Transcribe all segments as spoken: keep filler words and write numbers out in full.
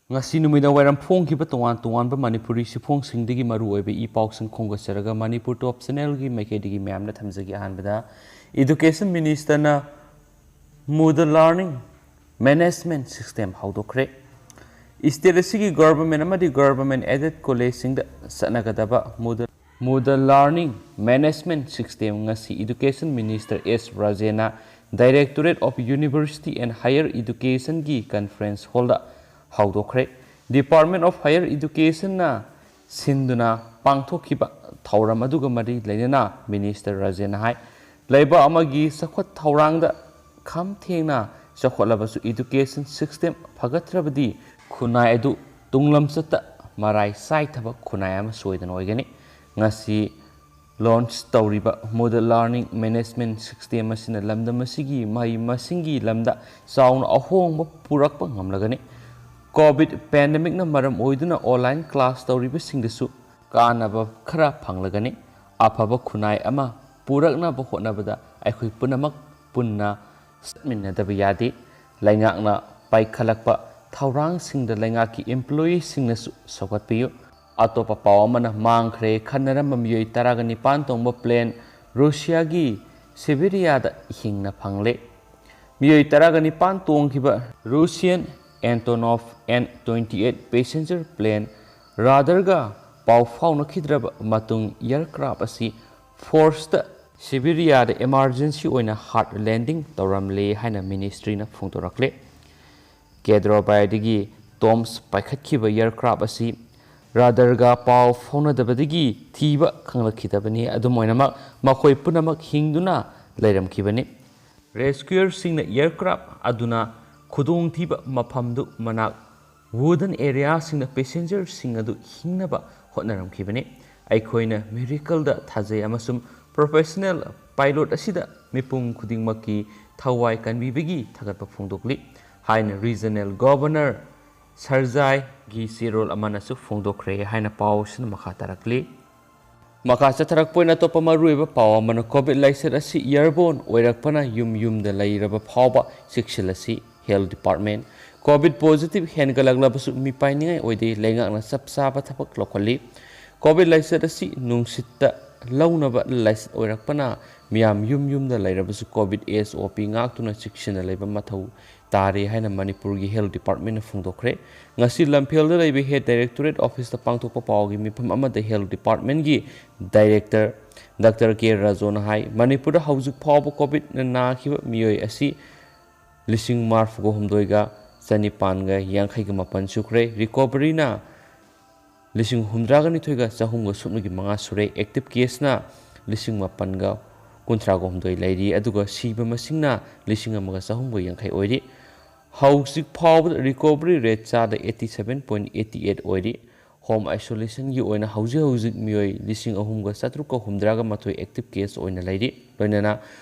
ꯉꯁꯤ ꯅꯨꯃꯤꯗꯥꯡ ꯋꯥꯏꯔꯝ ꯐꯣꯡꯈꯤꯕ ꯇꯣꯉꯥꯟ ꯇꯣꯉꯥꯟꯕ ꯃꯅꯤꯄꯨꯔꯤ ꯁꯤꯐꯣꯡꯁꯤꯡꯗꯒꯤ ꯃꯔꯨꯑꯣꯏꯕ ꯏ ꯄꯥꯎꯁꯤꯡ ꯈꯣꯝꯒꯠꯆꯔꯒ ꯃꯅꯤꯄꯨꯔ ꯇꯣꯞ ꯆꯦꯅꯦꯜꯒꯤ ꯃꯥꯏꯀꯩꯗꯒꯤ ꯃꯌꯥꯝꯅ ꯊꯝꯖꯒꯦ꯫ ꯑꯍꯥꯟꯕꯗ, Education Minister ꯅ Moodle Learning Management System ꯍꯧꯗꯣꯛꯈ꯭ꯔꯦ꯫ State ꯑꯁꯤꯒꯤ government ꯑꯃꯗꯤ government aided college ꯁꯤꯡꯗ ꯆꯠꯅꯒꯗꯕ Moodle Moodle Learning Management System ꯉꯁꯤ Education Minister S ꯔꯥꯖꯦꯟꯅ Directorate of University and Higher Education ꯒꯤ conference hall the ꯍꯧꯗꯣꯛꯈ꯭ꯔꯦ꯫ Department of Higher Education ꯅ ꯁꯤꯟꯗꯨꯅ ꯄꯥꯡꯊꯣꯛꯈꯤꯕ ꯊꯧꯔꯝ ꯑꯗꯨꯒ ꯃꯔꯤ ꯂꯩꯅꯅ Minister ꯔꯥꯖꯦꯟꯅ ꯍꯥꯏ, ꯂꯩꯕꯥꯛ ꯑꯃꯒꯤ ꯆꯥꯎꯈꯠ ꯊꯧꯔꯥꯡꯗ ꯈꯝ ꯊꯦꯡꯅ ꯆꯥꯎꯈꯠꯂꯕꯁꯨ education system ꯐꯒꯠꯇ꯭ꯔꯕꯗꯤ ꯈꯨꯟꯅꯥꯏ ꯑꯗꯨ ꯇꯨꯡꯂꯝꯆꯠꯇ ꯃꯔꯥꯏ ꯆꯥꯏꯊꯕ ꯈꯨꯟꯅꯥꯏ ꯑꯃ ꯁꯣꯏꯗꯅ ꯑꯣꯏꯒꯅꯤ꯫ ꯉꯁꯤ launch ꯇꯧꯔꯤꯕ Moodle Learning Management System ꯑꯁꯤꯅ ꯂꯝꯗꯝ ꯑꯁꯤꯒꯤ ꯃꯍꯩ ꯃꯁꯤꯡꯒꯤ ꯂꯝꯗ ꯆꯥꯎꯅ ꯑꯍꯣꯡꯕ ꯄꯨꯔꯛꯄ ꯉꯝꯂꯒꯅꯤ꯫ COVID pandemic ꯅ ꯃꯔꯝ ꯑꯣꯏꯗꯨꯅ online class ꯇꯧꯔꯤꯕꯁꯤꯡꯗꯁꯨ ꯀꯥꯟꯅꯕ ꯈꯔ ꯐꯪꯂꯒꯅꯤ꯫ ꯑꯐꯕ ꯈꯨꯟꯅꯥꯏ ꯑꯃ ꯄꯨꯔꯛꯅꯕ ꯍꯣꯠꯅꯕꯗ ꯑꯩꯈꯣꯏ ꯄꯨꯝꯅꯃꯛ ꯄꯨꯟꯅ ꯆꯠꯃꯤꯟꯅꯗꯕ ꯌꯥꯗꯦ꯫ ꯂꯩꯉꯥꯛꯅ ꯄꯥꯏꯈꯠꯂꯛꯄ ꯊꯧꯔꯥꯡꯁꯤꯡꯗ ꯂꯩꯉꯥꯛꯀꯤ employee ꯁꯤꯡꯅꯁꯨ ꯁꯧꯒꯠꯄꯤꯌꯨ꯫ ꯑꯇꯣꯞꯄ ꯄꯥꯎ ꯑꯃꯅ, ꯃꯥꯡꯈ꯭ꯔꯦ ꯈꯟꯅꯔꯝꯕ ꯃꯤꯑꯣꯏ ꯇꯔꯥꯒ ꯅꯤꯄꯥꯟ ꯇꯣꯡꯕ plane ꯔꯨꯁꯤꯌꯥꯒꯤ ꯁꯤꯕꯤꯔꯤꯌꯥꯗ ꯍꯤꯡꯅ ꯐꯪꯂꯦ꯫ ꯃꯤꯑꯣꯏ ꯇꯔꯥꯒ ꯅꯤꯄꯥꯟ ꯇꯣꯡꯈꯤꯕ Russian Antonov An twenty eight passenger plane radar ꯒ ꯄꯥꯎ ꯐꯥꯎꯅꯈꯤꯗ꯭ꯔꯕ ꯃꯇꯨꯡ aircraft ꯑꯁꯤ force ꯇ ꯁꯤꯕꯤꯔꯤꯌꯥꯗ emergency ꯑꯣꯏꯅ hard landing ꯇꯧꯔꯝꯂꯦ ꯍꯥꯏꯅ ministry ꯅ ꯐꯣꯡꯗꯣꯔꯛꯂꯦ꯫ ꯀꯦꯗ꯭ꯔꯣꯕꯥꯏꯗꯒꯤ Tomsk ꯄꯥꯏꯈꯠꯈꯤꯕ aircraft ꯑꯁꯤ radar ꯒ ꯄꯥꯎ ꯐꯥꯎꯅꯗꯕꯗꯒꯤ ꯊꯤꯕ ꯈꯪꯂꯛꯈꯤꯗꯕꯅꯤ꯫ ꯑꯗꯨꯝ ꯑꯣꯏꯅꯃꯛ, ꯃꯈꯣꯏ ꯄꯨꯝꯅꯃꯛ ꯍꯤꯡꯗꯨꯅ ꯂꯩꯔꯝꯈꯤꯕꯅꯤ꯫ Rescuer ꯁꯤꯡꯅ aircraft ꯑꯗꯨꯅ ꯈꯨꯗꯣꯡꯊꯤꯕ ꯃꯐꯝꯗꯨ ꯃꯅꯥꯛ wooden area ꯁꯤꯡꯗ passenger ꯁꯤꯡ ꯑꯗꯨ ꯍꯤꯡꯅꯕ ꯍꯣꯠꯅꯔꯝꯈꯤꯕꯅꯤ꯫ ꯑꯩꯈꯣꯏꯅ miracle ꯗ ꯊꯥꯖꯩ ꯑꯃꯁꯨꯡ professional pilot ꯑꯁꯤꯗ ꯃꯤꯄꯨꯝ ꯈꯨꯗꯤꯡꯃꯛꯀꯤ ꯊꯋꯥꯏ ꯀꯟꯕꯤꯕꯒꯤ ꯊꯥꯒꯠꯄ ꯐꯣꯡꯗꯣꯛꯂꯤ ꯍꯥꯏꯅ regional governor ꯁꯔꯖꯥꯏꯒꯤ ꯆꯦꯔꯣꯜ ꯑꯃꯅꯁꯨ ꯐꯣꯡꯗꯣꯛꯈ꯭ꯔꯦ ꯍꯥꯏꯅ ꯄꯥꯎ ꯑꯁꯤꯅ ꯃꯈꯥ ꯇꯥꯔꯛꯂꯤ꯫ ꯃꯈꯥ ꯆꯠꯊꯔꯛꯄ ꯑꯣꯏꯅ ꯑꯇꯣꯞꯄ ꯃꯔꯨꯑꯣꯏꯕ ꯄꯥꯎ ꯑꯃꯅ, COVID ꯂꯥꯏꯆꯠ ꯑꯁꯤ airborne ꯑꯣꯏꯔꯛꯄꯅ ꯌꯨꯝ ꯌꯨꯝꯗ ꯂꯩꯔꯕ ꯐꯥꯎꯕ ꯆꯦꯛꯁꯤꯜꯂꯁꯤ꯫ Health Department꯫ ꯀꯣꯚꯤꯗ ꯄꯣꯖꯤꯇꯤꯚ ꯍꯦꯟꯒꯠꯂꯛꯂꯕꯁꯨ ꯃꯤꯄꯥꯏꯅꯤꯡꯉꯥꯏ ꯑꯣꯏꯗꯦ, ꯂꯩꯉꯥꯛꯅ ꯆꯞ ꯆꯥꯕ ꯊꯕꯛ ꯂꯧꯈꯠꯂꯤ꯫ ꯀꯣꯚꯤꯗ ꯂꯥꯏꯆꯠ ꯑꯁꯤ ꯅꯨꯡꯁꯤꯠꯇ ꯂꯧꯅꯕ ꯂꯥꯏꯆꯠ ꯑꯣꯏꯔꯛꯄꯅ ꯃꯤꯌꯥꯝ ꯌꯨꯝ ꯌꯨꯝꯗ ꯂꯩꯔꯕꯁꯨ ꯀꯣꯚꯤꯗ ꯑꯦꯁ ꯑꯣ ꯄꯤ ꯉꯥꯛꯇꯨꯅ ꯆꯦꯛꯁꯤꯟꯅ ꯂꯩꯕ ꯃꯊꯧ ꯇꯥꯔꯤ ꯍꯥꯏꯅ ꯃꯅꯤꯄꯨꯔꯒꯤ ꯍꯦꯜꯊ ꯗꯤꯄꯥꯔꯠꯃꯦꯟꯅ ꯐꯣꯡꯗꯣꯛꯈ꯭ꯔꯦ꯫ ꯉꯁꯤ ꯂꯝꯐꯦꯜꯗ ꯂꯩꯕ ꯍꯦꯗ ꯗꯥꯏꯔꯦꯛꯇꯣꯔꯦꯠ ꯑꯣꯐꯤꯁꯇ ꯄꯥꯡꯊꯣꯛꯄ ꯄꯥꯎꯒꯤ ꯃꯤꯐꯝ ꯑꯃꯗ ꯍꯦꯜꯊ ꯗꯤꯄꯥꯔꯠꯃꯦꯟꯒꯤ ꯗꯥꯏꯔꯦꯛꯇꯔ ꯗꯥꯛꯇꯔ ꯀꯦ ꯔꯥꯖꯣꯅ ꯍꯥꯏ, ꯃꯅꯤꯄꯨꯔꯗ ꯍꯧꯖꯤꯛ ꯐꯥꯎꯕ ꯀꯣꯚꯤꯗꯅ ꯅꯥꯈꯤꯕ ꯃꯤꯑꯣꯏ ꯑꯁꯤ ꯂꯤꯁꯤꯡ ꯃꯔꯤꯐꯨꯒ ꯍꯨꯝꯗꯣꯏꯒ ꯆꯅꯤꯄꯥꯟꯒ ꯌꯥꯡꯈꯩꯒ ꯃꯥꯄꯟ ꯁꯨꯈ꯭ꯔꯦ꯫ ꯔꯤꯀꯣꯚꯔꯤꯅ ꯂꯤꯁꯤꯡ ꯍꯨꯝꯗ꯭ꯔꯥꯒ ꯅꯤꯊꯣꯏꯒ ꯆꯍꯨꯝꯒ ꯁꯨꯞꯅꯒꯤ ꯃꯉꯥ ꯁꯨꯔꯦ꯫ ꯑꯦꯛꯇꯤꯚ ꯀꯦꯁꯅ ꯂꯤꯁꯤꯡ ꯃꯥꯄꯟꯒ ꯀꯨꯟꯊ꯭ꯔꯥꯒ ꯍꯨꯝꯗꯣꯏ ꯂꯩꯔꯤ, ꯑꯗꯨꯒ ꯁꯤꯕ ꯃꯁꯤꯡꯅ ꯂꯤꯁꯤꯡ ꯑꯃꯒ ꯆꯍꯨꯝꯒ ꯌꯥꯡꯈꯩ ꯑꯣꯏꯔꯤ꯫ ꯍꯧꯖꯤꯛ ꯐꯥꯎꯕꯗ ꯔꯤꯀꯣꯚꯔꯤ ꯔꯦꯠ ꯆꯥꯗ eighty seven point eighty eight ꯑꯣꯏꯔꯤ꯫ ꯍꯣꯝ ꯑꯥꯏꯁꯣꯂꯦꯁꯟꯒꯤ ꯑꯣꯏꯅ ꯍꯧꯖꯤꯛ ꯍꯧꯖꯤꯛ ꯃꯤꯑꯣꯏ ꯂꯤꯁꯤꯡ ꯑꯍꯨꯝꯒ ꯆꯥꯇ꯭ꯔꯨꯛꯀ ꯍꯨꯝꯗ꯭ꯔꯥꯒ ꯃꯥꯊꯣꯏ ꯑꯦꯛꯇꯤꯚ ꯀꯦꯁ ꯑꯣꯏꯅ ꯂꯩꯔꯤ꯫ ꯂꯣꯏꯅꯅ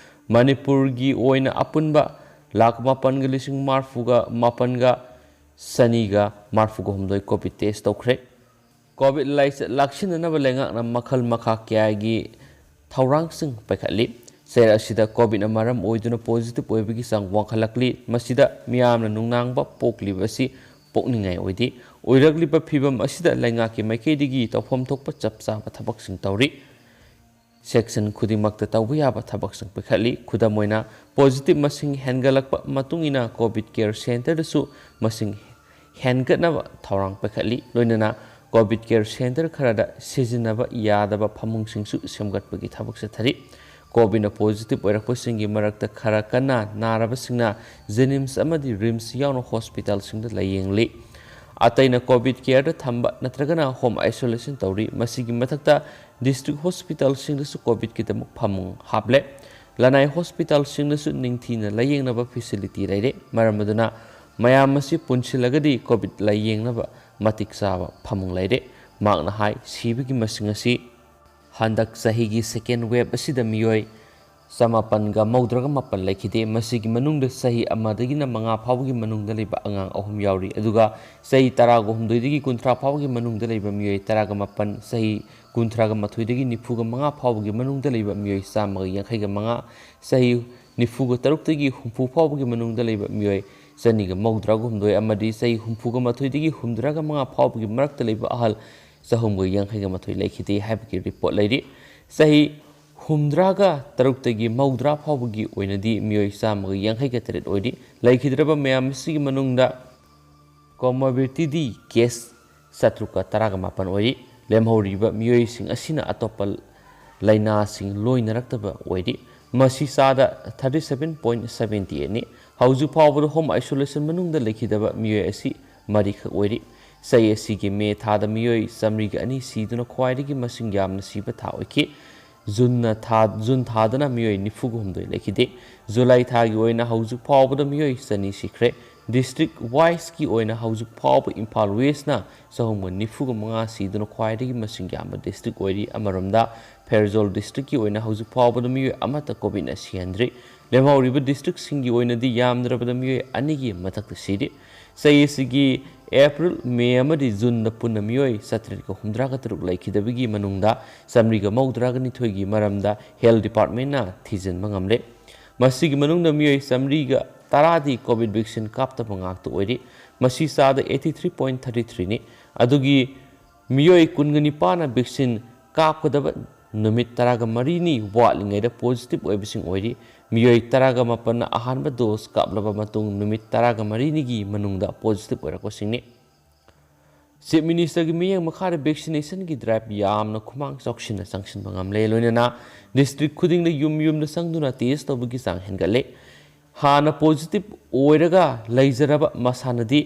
ꯃꯅꯤꯄꯨꯔꯒꯤ ꯑꯣꯏꯅ ꯑꯄꯨꯟꯕ ꯂꯥꯈ ꯃꯥꯄꯟꯒ ꯂꯤꯁꯤꯡ ꯃꯔꯤꯐꯨꯒ ꯃꯥꯄꯟꯒ ꯆꯅꯤꯒ ꯃꯔꯤꯐꯨꯒ ꯍꯨꯝꯗꯣꯏ ꯀꯣꯚꯤꯗ ꯇꯦꯁ ꯇꯧꯈ꯭ꯔꯦ꯫ ꯀꯣꯚꯤꯗ ꯂꯥꯏꯆꯠ ꯂꯥꯛꯁꯤꯟꯅꯅꯕ ꯂꯩꯉꯥꯛꯅ ꯃꯈꯜ ꯃꯈꯥ ꯀꯌꯥꯒꯤ ꯊꯧꯔꯥꯡꯁꯤꯡ ꯄꯥꯏꯈꯠꯂꯤ꯫ ꯆꯌꯥ ꯑꯁꯤꯗ ꯀꯣꯚꯤꯗꯅ ꯃꯔꯝ ꯑꯣꯏꯗꯨꯅ ꯄꯣꯖꯤꯇꯤꯚ ꯑꯣꯏꯕꯒꯤ ꯆꯥꯡ ꯋꯥꯡꯈꯠꯂꯛꯂꯤ꯫ ꯃꯁꯤꯗ ꯃꯤꯌꯥꯝꯅ ꯅꯨꯡꯅꯥꯡꯕ ꯄꯣꯛꯂꯤꯕ ꯑꯁꯤ ꯄꯣꯛꯅꯤꯡꯉꯥꯏ ꯑꯣꯏꯗꯦ꯫ ꯑꯣꯏꯔꯛꯂꯤꯕ ꯐꯤꯕꯝ ꯑꯁꯤꯗ ꯂꯩꯉꯥꯛꯀꯤ ꯃꯥꯏꯀꯩꯗꯒꯤ ꯇꯧꯐꯝ ꯊꯣꯛꯄ ꯆꯞ ꯆꯥꯕ ꯊꯕꯛꯁꯤꯡ ꯇꯧꯔꯤ꯫ ꯁꯦꯛꯁꯟ ꯈꯨꯗꯤꯡꯃꯛꯇ ꯇꯧꯕ ꯌꯥꯕ ꯊꯕꯛꯁꯤꯡ ꯄꯤꯈꯠꯂꯤ꯫ ꯈꯨꯗꯝ ꯑꯣꯏꯅ, ꯄꯣꯖꯤꯇꯤꯚ ꯃꯁꯤꯡ ꯍꯦꯟꯒꯠꯂꯛꯄ ꯃꯇꯨꯡ ꯏꯟꯅ ꯀꯣꯚꯤꯗ ꯀꯦꯌꯔ ꯁꯦꯟꯇꯔꯗꯁꯨ ꯃꯁꯤꯡ ꯍꯦꯟꯒꯠꯅꯕ ꯊꯧꯔꯥꯡ ꯄꯥꯏꯈꯠꯂꯤ꯫ ꯂꯣꯏꯅꯅ ꯀꯣꯚꯤꯗ ꯀꯦꯌꯔ ꯁꯦꯟꯇꯔ ꯈꯔꯗ ꯁꯤꯖꯤꯟꯅꯕ ꯌꯥꯗꯕ ꯐꯃꯨꯡꯁꯤꯡꯁꯨ ꯁꯦꯝꯒꯠꯄꯒꯤ ꯊꯕꯛ ꯆꯠꯊꯔꯤ꯫ ꯀꯣꯚꯤꯗꯅ ꯄꯣꯖꯤꯇꯤꯚ ꯑꯣꯏꯔꯛꯄꯁꯤꯡꯒꯤ ꯃꯔꯛꯇ ꯈꯔ ꯀꯟꯅ ꯅꯥꯔꯕꯁꯤꯡꯅ ꯖꯦꯅꯤꯝꯁ ꯑꯃꯗꯤ ꯔꯤꯝꯁ ꯌꯥꯎꯅ ꯍꯣꯁꯄꯤꯇꯥꯜꯁꯤꯡꯗ ꯂꯥꯌꯦꯡꯂꯤ꯫ ꯑꯇꯩꯅ ꯀꯣꯚꯤꯗ ꯀꯦꯌꯔꯗ ꯊꯝꯕ ꯅꯠꯇ꯭ꯔꯒꯅ ꯍꯣꯝ ꯑꯥꯏꯁꯣꯂꯦꯁꯟ ꯇꯧꯔꯤ꯫ ꯃꯁꯤꯒꯤ ꯃꯊꯛꯇ ꯗꯤꯁꯇ꯭ꯔꯤꯛ ꯍꯣꯁꯄꯤꯇꯥꯜꯁꯤꯡꯗꯁꯨ ꯀꯣꯚꯤꯗꯀꯤꯗꯃꯛ ꯐꯃꯨꯡ ꯍꯥꯞꯂꯦ꯫ ꯂꯅꯥꯏ ꯍꯣꯁꯄꯤꯇꯥꯜꯁꯤꯡꯗꯁꯨ ꯅꯤꯡꯊꯤꯅ ꯂꯥꯌꯦꯡꯅꯕ ꯐꯦꯁꯤꯂꯤꯇꯤ ꯂꯩꯔꯦ꯫ ꯃꯔꯝ ꯑꯗꯨꯅ ꯃꯌꯥꯝ ꯑꯁꯤ ꯄꯨꯟꯁꯤꯜꯂꯒꯗꯤ ꯀꯣꯚꯤꯗ ꯂꯥꯌꯦꯡꯅꯕ ꯃꯇꯤꯛ ꯆꯥꯕ ꯐꯃꯨꯡ ꯂꯩꯔꯦ꯫ ꯃꯍꯥꯛꯅ ꯍꯥꯏ, ꯁꯤꯕꯒꯤ ꯃꯁꯤꯡ ꯑꯁꯤ ꯍꯟꯗꯛ ꯆꯍꯤꯒꯤ ꯁꯦꯀꯦꯟ ꯋꯦꯕ ꯑꯁꯤꯗ ꯃꯤꯑꯣꯏ ꯆꯃꯥꯄꯟꯒ ꯃꯧꯗ꯭ꯔꯥꯒ ꯃꯥꯄꯟ ꯂꯩꯈꯤꯗꯦ꯫ ꯃꯁꯤꯒꯤ ꯃꯅꯨꯡꯗ ꯆꯍꯤ ꯑꯃꯗꯒꯤꯅ ꯃꯉꯥ ꯐꯥꯎꯕꯒꯤ ꯃꯅꯨꯡꯗ ꯂꯩꯕ ꯑꯉꯥꯡ ꯑꯍꯨꯝ ꯌꯥꯎꯔꯤ꯫ ꯑꯗꯨꯒ ꯆꯍꯤ ꯇꯔꯥꯒ ꯍꯨꯝꯗꯣꯏꯗꯒꯤ ꯀꯨꯟꯊ꯭ꯔꯥ ꯐꯥꯎꯕꯒꯤ ꯃꯅꯨꯡꯗ ꯂꯩꯕ ꯃꯤꯑꯣꯏ ꯇꯔꯥꯒ ꯃꯥꯄꯟ, ꯆꯍꯤ ꯀꯨꯟꯊ꯭ꯔꯥꯒ ꯃꯥꯊꯣꯏꯗꯒꯤ ꯅꯤꯐꯨꯒ ꯃꯉꯥ ꯐꯥꯎꯕꯒꯤ ꯃꯅꯨꯡꯗ ꯂꯩꯕ ꯃꯤꯑꯣꯏ ꯆꯥꯝꯃꯒ ꯌꯥꯡꯈꯩꯒ ꯃꯉꯥ, ꯆꯍꯤ ꯅꯤꯐꯨꯒ ꯇꯔꯨꯛꯇꯒꯤ ꯍꯨꯝꯐꯨ ꯐꯥꯎꯕꯒꯤ ꯃꯅꯨꯡꯗ ꯂꯩꯕ ꯃꯤꯑꯣꯏ ꯆꯅꯤꯒ ꯃꯧꯗ꯭ꯔꯥꯒ ꯍꯨꯝꯗꯣꯏ ꯑꯃꯗꯤ ꯆꯍꯤ ꯍꯨꯝꯐꯨꯒ ꯃꯥꯊꯣꯏꯗꯒꯤ ꯍꯨꯝꯗ꯭ꯔꯥꯒ ꯃꯉꯥ ꯐꯥꯎꯕꯒꯤ ꯃꯔꯛꯇ ꯂꯩꯕ ꯑꯍꯜ ꯆꯍꯨꯝꯒ ꯌꯥꯡꯈꯩꯒ ꯃꯥꯊꯣꯏ ꯂꯩꯈꯤꯗꯦ ꯍꯥꯏꯕꯒꯤ ꯔꯤꯄꯣꯔꯠ ꯂꯩꯔꯤ꯫ ꯆꯍꯤ ꯍꯨꯝꯗ꯭ꯔꯥꯒ ꯇꯔꯨꯛꯇꯒꯤ ꯃꯧꯗ꯭ꯔꯥ ꯐꯥꯎꯕꯒꯤ ꯑꯣꯏꯅꯗꯤ ꯃꯤꯑꯣꯏ ꯆꯥꯝꯃꯒ ꯌꯥꯡꯈꯩꯒ ꯇꯔꯦꯠ ꯑꯣꯏꯔꯤ꯫ ꯂꯩꯈꯤꯗ꯭ꯔꯕ ꯃꯌꯥꯝ ꯑꯁꯤꯒꯤ ꯃꯅꯨꯡꯗ ꯀꯣꯃꯣꯔꯕꯤꯗꯤꯇꯤ ꯀꯦꯁ ꯆꯥꯇ꯭ꯔꯨꯛꯀ ꯇꯔꯥꯒ ꯃꯥꯄꯟ ꯑꯣꯏꯔꯤ꯫ ꯂꯦꯝꯍꯧꯔꯤꯕ ꯃꯤꯑꯣꯏꯁꯤꯡ ꯑꯁꯤꯅ ꯑꯇꯣꯞꯄ ꯂꯥꯏꯅꯥꯁꯤꯡ ꯂꯣꯏꯅꯔꯛꯇꯕ ꯑꯣꯏꯔꯤ꯫ ꯃꯁꯤ ꯆꯥꯗ thirty seven point seventy eight ꯅꯤ꯫ ꯍꯧꯖꯤꯛ ꯐꯥꯎꯕꯗ ꯍꯣꯝ ꯑꯥꯏꯁꯣꯂꯦꯁꯟ ꯃꯅꯨꯡꯗ ꯂꯩꯈꯤꯗꯕ ꯃꯤꯑꯣꯏ ꯑꯁꯤ ꯃꯔꯤꯈꯛ ꯑꯣꯏꯔꯤ꯫ ꯆꯍꯤ ꯑꯁꯤꯒꯤ ꯃꯦ ꯊꯥꯗ ꯃꯤꯑꯣꯏ ꯆꯥꯃꯔꯤꯒ ꯑꯅꯤ ꯁꯤꯗꯨꯅ ꯈ꯭ꯋꯥꯏꯗꯒꯤ ꯃꯁꯤꯡ ꯌꯥꯝꯅ ꯁꯤꯕ ꯊꯥ ꯑꯣꯏꯈꯤ꯫ ꯖꯨꯟꯅ ꯊꯥ, ꯖꯨꯟ ꯊꯥꯗꯅ ꯃꯤꯑꯣꯏ ꯅꯤꯐꯨꯒ ꯍꯨꯝꯗꯣꯏ ꯂꯩꯈꯤꯗꯦ꯫ ꯖꯨꯂꯥꯏ ꯊꯥꯒꯤ ꯑꯣꯏꯅ ꯍꯧꯖꯤꯛ ꯐꯥꯎꯕꯗ ꯃꯤꯑꯣꯏ ꯆꯅꯤ ꯁꯤꯈ꯭ꯔꯦ꯫ ꯗꯤꯁꯇ꯭ꯔꯤꯛ ꯋꯥꯏꯁꯀꯤ ꯑꯣꯏꯅ ꯍꯧꯖꯤꯛ ꯐꯥꯎꯕ ꯏꯝꯐꯥꯜ ꯋꯦꯁꯅ ꯆꯍꯨꯝꯒ ꯅꯤꯐꯨꯒ ꯃꯉꯥ ꯁꯤꯗꯨꯅ ꯈ꯭ꯋꯥꯏꯗꯒꯤ ꯃꯁꯤꯡ ꯌꯥꯝꯕ ꯗꯤꯁꯇ꯭ꯔꯤꯛ ꯑꯣꯏꯔꯤ꯫ ꯑꯃꯔꯣꯝꯗ, ꯐꯦꯔꯖꯣꯜ ꯗꯤꯁꯇ꯭ꯔꯤꯛꯀꯤ ꯑꯣꯏꯅ ꯍꯧꯖꯤꯛ ꯐꯥꯎꯕꯗ ꯃꯤꯑꯣꯏ ꯑꯃꯠꯇ ꯀꯣꯚꯤꯗꯅ ꯁꯤꯍꯟꯗ꯭ꯔꯤ꯫ ꯂꯦꯝꯍꯧꯔꯤꯕ ꯗꯤꯁꯇ꯭ꯔꯤꯛꯁꯤꯡꯒꯤ ꯑꯣꯏꯅꯗꯤ ꯌꯥꯝꯗ꯭ꯔꯕꯗ ꯃꯤꯑꯣꯏ ꯑꯅꯤꯒꯤ ꯃꯊꯛꯇ ꯁꯤꯔꯤ꯫ ꯆꯍꯤ ꯑꯁꯤꯒꯤ ꯑꯦꯄ꯭ꯔꯤꯜ, ꯃꯦ ꯑꯃꯗꯤ ꯖꯨꯟꯗ ꯄꯨꯟꯅ ꯃꯤꯑꯣꯏ ꯆꯥꯇ꯭ꯔꯦꯠꯀ ꯍꯨꯝꯗ꯭ꯔꯥꯒ ꯇꯔꯨꯛ ꯂꯩꯈꯤꯗꯕꯒꯤ ꯃꯅꯨꯡꯗ ꯆꯥꯃꯔꯤꯒ ꯃꯧꯗ꯭ꯔꯥꯒ ꯅꯤꯊꯣꯏꯒꯤ ꯃꯔꯝꯗ ꯍꯦꯜꯊ ꯗꯤꯄꯥꯔꯠꯃꯦꯟꯅ ꯊꯤꯖꯤꯟꯕ ꯉꯝꯂꯦ꯫ ꯃꯁꯤꯒꯤ ꯃꯅꯨꯡꯗ ꯃꯤꯑꯣꯏ ꯆꯥꯃꯔꯤꯒ ꯇꯔꯥꯗꯤ ꯀꯣꯚꯤꯗ ꯚꯦꯛꯁꯤꯟ ꯀꯥꯞꯇꯕ ꯉꯥꯛꯇ ꯑꯣꯏꯔꯤ꯫ ꯃꯁꯤ ꯆꯥꯗ eighty three point thirty three ꯅꯤ꯫ ꯑꯗꯨꯒꯤ ꯃꯤꯑꯣꯏ ꯀꯨꯟꯒ ꯅꯤꯄꯥꯟꯅ ꯚꯦꯛꯁꯤꯟ ꯀꯥꯞꯀꯗꯕ ꯅꯨꯃꯤꯠ ꯇꯔꯥꯒ ꯃꯔꯤꯅꯤ ꯋꯥꯠꯂꯤꯉꯩꯗ ꯄꯣꯖꯤꯇꯤꯚ ꯑꯣꯏꯕꯁꯤꯡ ꯑꯣꯏꯔꯤ꯫ ꯃꯤꯑꯣꯏ ꯇꯔꯥꯒ ꯃꯥꯄꯟꯅ ꯑꯍꯥꯟꯕ ꯗꯣꯁ ꯀꯥꯞꯂꯕ ꯃꯇꯨꯡ ꯅꯨꯃꯤꯠ ꯇꯔꯥꯒ ꯃꯔꯤꯅꯤꯒꯤ ꯃꯅꯨꯡꯗ ꯄꯣꯖꯤꯇꯤꯚ ꯑꯣꯏꯔꯛꯄꯁꯤꯡꯅꯤ꯫ ꯆꯤꯐ ꯃꯤꯅꯤꯁꯇꯔꯒꯤ ꯃꯤꯠꯌꯦꯡ ꯃꯈꯥꯗ ꯚꯦꯛꯁꯤꯅꯦꯁꯟꯒꯤ ꯗ꯭ꯔꯥꯏꯚ ꯌꯥꯝꯅ ꯈꯨꯃꯥꯡ ꯆꯥꯎꯁꯤꯟꯅ ꯆꯪꯁꯤꯟꯕ ꯉꯝꯂꯦ꯫ ꯂꯣꯏꯅꯅ ꯗꯤꯁꯇ꯭ꯔꯤꯛ ꯈꯨꯗꯤꯡꯗ ꯌꯨꯝ ꯌꯨꯝꯗ ꯆꯪꯗꯨꯅ ꯇꯦꯁ ꯇꯧꯕꯒꯤ ꯆꯥꯡ ꯍꯦꯟꯒꯠꯂꯦ꯫ ꯍꯥꯟꯅ ꯄꯣꯖꯤꯇꯤꯚ ꯑꯣꯏꯔꯒ ꯂꯩꯖꯔꯕ ꯃꯁꯥꯟꯅꯗꯤ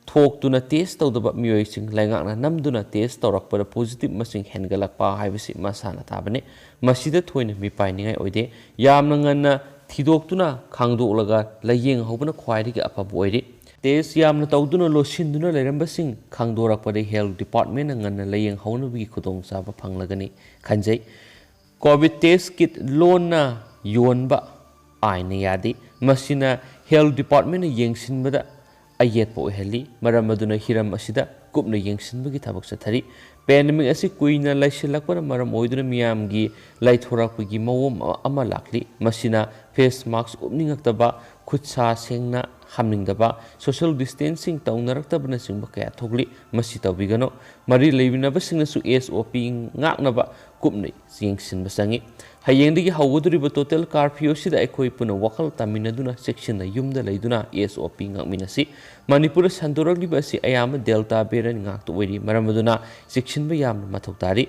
ꯊꯣꯛꯇꯨꯅ ꯇꯦꯁ ꯇꯧꯗꯕ ꯃꯤꯑꯣꯏꯁꯤꯡ ꯂꯩꯉꯥꯛꯅ ꯅꯝꯗꯨꯅ ꯇꯦꯁ ꯇꯧꯔꯛꯄꯗ ꯄꯣꯖꯤꯇꯤꯚ ꯃꯁꯤꯡ ꯍꯦꯟꯒꯠꯂꯛꯄ ꯍꯥꯏꯕꯁꯤ ꯃꯁꯥꯅ ꯇꯥꯕꯅꯤ꯫ ꯃꯁꯤꯗ ꯊꯣꯏꯅ ꯃꯤꯄꯥꯏꯅꯤꯡꯉꯥꯏ ꯑꯣꯏꯗꯦ꯫ ꯌꯥꯝꯅ ꯉꯟꯅ ꯊꯤꯗꯣꯛꯇꯨꯅ ꯈꯪꯗꯣꯛꯂꯒ ꯂꯥꯏꯌꯦꯡꯍꯧꯕꯅ ꯈ꯭ꯋꯥꯏꯗꯒꯤ ꯑꯐꯕ ꯑꯣꯏꯔꯤ꯫ ꯇꯦꯁ ꯌꯥꯝꯅ ꯇꯧꯗꯨꯅ ꯂꯣꯠꯁꯤꯟꯗꯨꯅ ꯂꯩꯔꯝꯕꯁꯤꯡ ꯈꯪꯗꯣꯔꯛꯄꯗ ꯍꯦꯜꯊ ꯗꯤꯄꯥꯔꯠꯃꯦꯟꯅ ꯉꯟꯅ ꯂꯥꯏꯌꯦꯡꯍꯧꯅꯕꯒꯤ ꯈꯨꯗꯣꯡꯆꯥꯕ ꯐꯪꯂꯒꯅꯤ ꯈꯟꯖꯩ꯫ ꯀꯣꯚꯤꯗ ꯇꯦꯁ ꯀꯤꯠ ꯂꯣꯟꯅ ꯌꯣꯟꯕ ꯑꯥꯏꯟꯅ ꯌꯥꯗꯦ꯫ ꯃꯁꯤꯅ ꯍꯦꯜꯊ ꯗꯤꯄꯥꯔꯠꯃꯦꯟꯅ ꯌꯦꯡꯁꯤꯟꯕꯗ ꯑꯌꯦꯠꯄ ꯑꯣꯏꯍꯜꯂꯤ꯫ ꯃꯔꯝ ꯑꯗꯨꯅ ꯍꯤꯔꯝ ꯑꯁꯤꯗ ꯀꯨꯞꯅ ꯌꯦꯡꯁꯤꯟꯕꯒꯤ ꯊꯕꯛ ꯆꯠꯊꯔꯤ꯫ ꯄꯦꯟꯗꯦꯃꯤꯛ ꯑꯁꯤ ꯀꯨꯏꯅ ꯂꯩꯁꯤꯜꯂꯛꯄꯅ ꯃꯔꯝ ꯑꯣꯏꯗꯨꯅ ꯃꯤꯌꯥꯝꯒꯤ ꯂꯥꯏꯊꯣꯔꯛꯄꯒꯤ ꯃꯑꯣꯡ ꯑꯃ ꯂꯥꯛꯂꯤ꯫ ꯃꯁꯤꯅ ꯐꯦꯁ ꯃꯥꯛꯁ ꯎꯞꯅꯤꯡꯉꯛꯇꯕ, ꯈꯨꯠ ꯁꯥ ꯁꯦꯡꯅ ꯍꯥꯝꯅꯤꯡꯗꯕ, social distancing ꯇꯧꯅꯔꯛꯇꯕꯅꯆꯤꯡꯕ ꯀꯌꯥ ꯊꯣꯛꯂꯤ꯫ ꯃꯁꯤ ꯇꯧꯕꯤꯒꯅꯨ꯫ ꯃꯔꯤ ꯂꯩꯃꯤꯟꯅꯕꯁꯤꯡꯅꯁꯨ S O P ꯉꯥꯛꯅꯕ ꯀꯨꯞꯅ ꯌꯦꯡꯁꯤꯟꯕ ꯆꯪꯏ꯫ ꯍꯌꯦꯡꯗꯒꯤ ꯍꯧꯒꯗꯧꯔꯤꯕ total curfew ꯑꯁꯤꯗ ꯑꯩꯈꯣꯏ ꯄꯨꯟꯅ ꯋꯥꯈꯜ ꯇꯥꯃꯤꯟꯅꯗꯨꯅ ꯆꯦꯛꯁꯤꯟꯅ ꯌꯨꯝꯗ ꯂꯩꯗꯨꯅ S O P ꯉꯥꯛꯃꯤꯟꯅꯁꯤ꯫ ꯃꯅꯤꯄꯨꯔꯗ ꯁꯟꯗꯣꯔꯛꯂꯤꯕ ꯑꯁꯤ ꯑꯌꯥꯝꯕ Delta variant ꯉꯥꯛꯇ ꯑꯣꯏꯔꯤ꯫ ꯃꯔꯝ ꯑꯗꯨꯅ ꯆꯦꯛꯁꯤꯟꯕ ꯌꯥꯝꯅ ꯃꯊꯧ ꯇꯥꯔꯤ꯫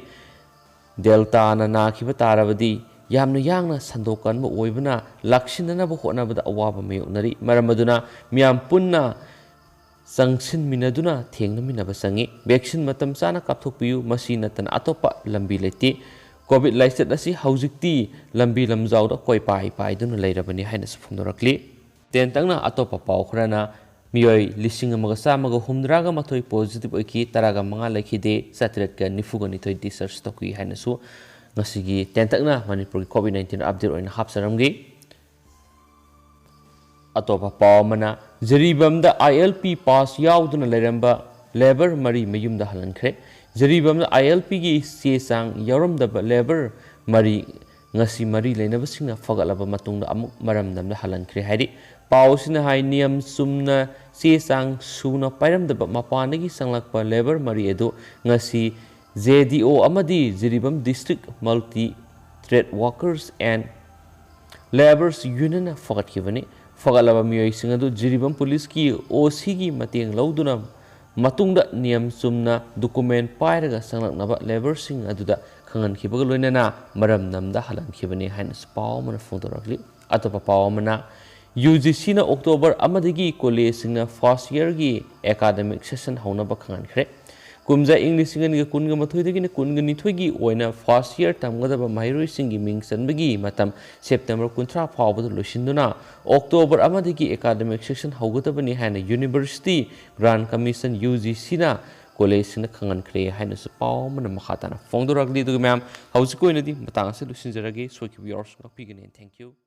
Deltaꯅ ꯅꯥꯈꯤꯕ ꯇꯥꯔꯕꯗꯤ ꯌꯥꯝꯅ ꯌꯥꯡꯅ ꯁꯟꯗꯣꯛꯀꯟꯕ ꯑꯣꯏꯕꯅ ꯂꯥꯛꯁꯤꯟꯅꯅꯕ ꯍꯣꯠꯅꯕꯗ ꯑꯋꯥꯕ ꯃꯥꯌꯣꯛꯅꯔꯤ꯫ ꯃꯔꯝ ꯑꯗꯨꯅ ꯃꯤꯌꯥꯝ ꯄꯨꯟꯅ ꯆꯪꯁꯤꯟꯃꯤꯟꯅꯗꯨꯅ ꯊꯦꯡꯅꯃꯤꯟꯅꯕ ꯆꯪꯏ꯫ Vaccine ꯃꯇꯝ ꯆꯥꯅ ꯀꯥꯞꯊꯣꯛꯄꯤꯌꯨ꯫ ꯃꯁꯤ ꯅꯠꯇꯅ ꯑꯇꯣꯞꯄ ꯂꯝꯕꯤ ꯂꯩꯇꯦ꯫ COVID ꯂꯥꯏꯆꯠ ꯑꯁꯤ ꯍꯧꯖꯤꯛꯇꯤ ꯂꯝꯕꯤ ꯂꯝꯖꯥꯎꯗ ꯀꯣꯏꯄꯥꯏ ꯄꯥꯏꯗꯨꯅ ꯂꯩꯔꯕꯅꯤ ꯍꯥꯏꯅꯁꯨ ꯐꯣꯡꯗꯣꯔꯛꯂꯤ꯫ ꯇꯦꯟꯇꯛꯅ ꯑꯇꯣꯞꯄ ꯄꯥꯎ ꯈꯔꯅ ꯃꯤꯑꯣꯏ ꯂꯤꯁꯤꯡ ꯑꯃꯒ ꯆꯥꯝꯃꯒ ꯍꯨꯝꯗ꯭ꯔꯥꯒ ꯃꯥꯊꯣꯏ positive ꯑꯣꯏꯈꯤ, ꯇꯔꯥꯒ ꯃꯉꯥ ꯂꯩꯈꯤꯗꯦ, ꯆꯥꯇ꯭ꯔꯦꯠꯀ ꯅꯤꯐꯨꯒ ꯅꯤꯊꯣꯏ discharge ꯇꯧꯈꯤ ꯍꯥꯏꯅꯁꯨ ꯉꯁꯤꯒꯤ ꯇꯦꯟꯇꯛꯅ ꯃꯅꯤꯄꯨꯔꯒꯤ COVID nineteen update ꯑꯣꯏꯅ ꯍꯥꯞꯆꯔꯝꯒꯦ꯫ ꯑꯇꯣꯞꯄ ꯄꯥꯎ ꯑꯃꯅ, ꯖꯤꯔꯤꯕꯥꯝꯗ I L P pass ꯌꯥꯎꯗꯨꯅ ꯂꯩꯔꯝꯕ labour ꯃꯔꯤ ꯃꯌꯨꯝꯗ ꯍꯜꯍꯟꯈ꯭ꯔꯦ꯫ ꯖꯤꯔꯤꯕꯥꯝꯗ I L Pꯒꯤ ꯆꯦ ꯆꯥꯡ ꯌꯥꯎꯔꯝꯗꯕ labour ꯃꯔꯤ ꯉꯁꯤ ꯃꯔꯤ ꯂꯩꯅꯕꯁꯤꯡꯅ ꯐꯒꯠꯂꯕ ꯃꯇꯨꯡꯗ ꯑꯃꯨꯛ ꯃꯔꯝꯗꯝꯗ ꯍꯜꯍꯟꯈ꯭ꯔꯦ ꯍꯥꯏꯔꯤ꯫ ꯄꯥꯎ ꯑꯁꯤꯅ ꯍꯥꯏ, ꯅꯤꯌꯝ ꯆꯨꯝꯅ ꯆꯦ ꯆꯥꯡ ꯁꯨꯅ ꯄꯥꯏꯔꯝꯗꯕ ꯃꯄꯥꯟꯗꯒꯤ ꯆꯪꯂꯛꯄ labour ꯃꯔꯤ ꯑꯗꯨ ꯉꯁꯤ J D O ꯑꯃꯗꯤ Jiribam District Multi Trade Workers and Labourers Unionꯅ ꯐꯒꯠꯈꯤꯕꯅꯤ꯫ ꯐꯒꯠꯂꯕ ꯃꯤꯑꯣꯏꯁꯤꯡ ꯑꯗꯨ ꯖꯤꯔꯤꯕꯥꯝ ꯄꯨꯂꯤꯁꯀꯤ OCꯒꯤ ꯃꯇꯦꯡ ꯂꯧꯗꯨꯅ ꯃꯇꯨꯡꯗ ꯅꯤꯌꯝ ꯆꯨꯝꯅ document ꯄꯥꯏꯔꯒ ꯆꯪꯂꯛꯅꯕ labourꯁꯤꯡ ꯑꯗꯨꯗ ꯈꯪꯍꯟꯈꯤꯕꯒ ꯂꯣꯏꯅꯅ ꯃꯔꯝꯗꯝꯗ ꯍꯜꯍꯟꯈꯤꯕꯅꯤ ꯍꯥꯏꯅꯁꯨ ꯄꯥꯎ ꯑꯃꯅ ꯐꯣꯡꯗꯣꯔꯛꯂꯤ꯫ ꯑꯇꯣꯞꯄ ꯄꯥꯎ ꯑꯃꯅ, UGCꯅ October ꯑꯃꯗꯒꯤ collegeꯁꯤꯡꯅ first yearꯒꯤ academic session ꯍꯧꯅꯕ ꯈꯪꯍꯟꯈ꯭ꯔꯦ꯫ ꯀꯨꯝꯖꯥ ꯏꯪ ꯂꯤꯁꯤꯡ ꯑꯅꯤꯒ ꯀꯨꯟꯒ ꯃꯥꯊꯣꯏꯗꯒꯤꯅ ꯀꯨꯟꯒ ꯅꯤꯊꯣꯏꯒꯤ ꯑꯣꯏꯅ first year ꯇꯝꯒꯗꯕ ꯃꯍꯩꯔꯣꯏꯁꯤꯡꯒꯤ ꯃꯤꯡ ꯆꯟꯕꯒꯤ ꯃꯇꯝ September ꯀꯨꯟꯊ꯭ꯔꯥ ꯐꯥꯎꯕꯗ ꯂꯣꯏꯁꯤꯟꯗꯨꯅ October ꯑꯃꯗꯒꯤ academic session ꯍꯧꯒꯗꯕꯅꯤ ꯍꯥꯏꯅ University Grant Commission, UGCꯅ collegeꯁꯤꯡꯗ ꯈꯪꯍꯟꯈ꯭ꯔꯦ ꯍꯥꯏꯅꯁꯨ ꯄꯥꯎ ꯑꯃꯅ ꯃꯈꯥ ꯇꯥꯅ ꯐꯣꯡꯗꯣꯔꯛꯂꯤ꯫ ꯑꯗꯨꯒ ꯃꯌꯥꯝ, ꯍꯧꯖꯤꯛꯀꯤ ꯑꯣꯏꯅꯗꯤ ꯃꯇꯥꯡ ꯑꯁꯤ ꯂꯣꯏꯁꯤꯟꯖꯔꯒꯦ꯫ ꯁꯣꯏꯈꯤꯕ ꯌꯥꯎꯔꯁꯨ ꯉꯥꯛꯄꯤꯒꯅꯤ꯫ Thank you꯫